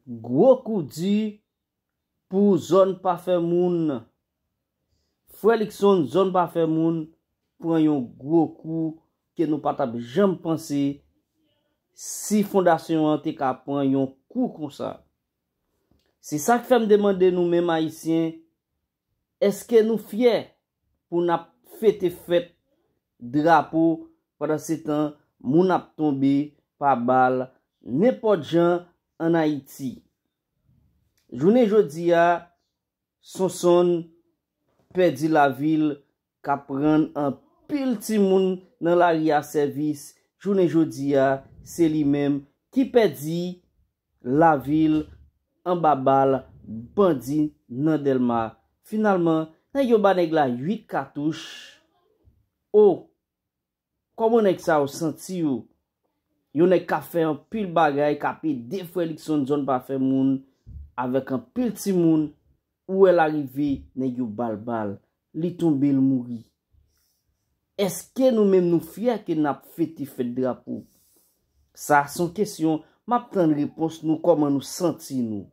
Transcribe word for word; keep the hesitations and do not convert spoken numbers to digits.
Gwo kou di pou zòn pa fè moun. Frè Likson, zòn pa fè moun pran yon gwo kou ke nou pa t ap janm panse si fondasyon an te ka pran yon kou konsa. Se sa k fè m demande nou menm Ayisyen, èske nou fyè pou n ap fete fèt drapo pandan se tan moun ap tonbe pa bal nenpòt jan ann Ayiti? Jounen jodi a, Sonsonn pèdi lavi l k ap rann anpil timoun nan lari a sèvis. Jounen jodi a, se li menm ki pèdi lavi l anba bal bandi nan Dèlma. Finalman, nèg yo ba nèg la uit katouch. O, kòman nèg sa yo santi yo? Yon nèg k ap fè anpil bagay, k ap ede frè Likson zòn pa fè moun, avèk anpil timoun, ou wè l arive, nèg yo ba l bal, li tonbe, l mouri. Èske nou menm nou fyè ke n ap fete fèt drapo? Sa se yon kesyon, m ap tann repons nou, kòman nou santi nou.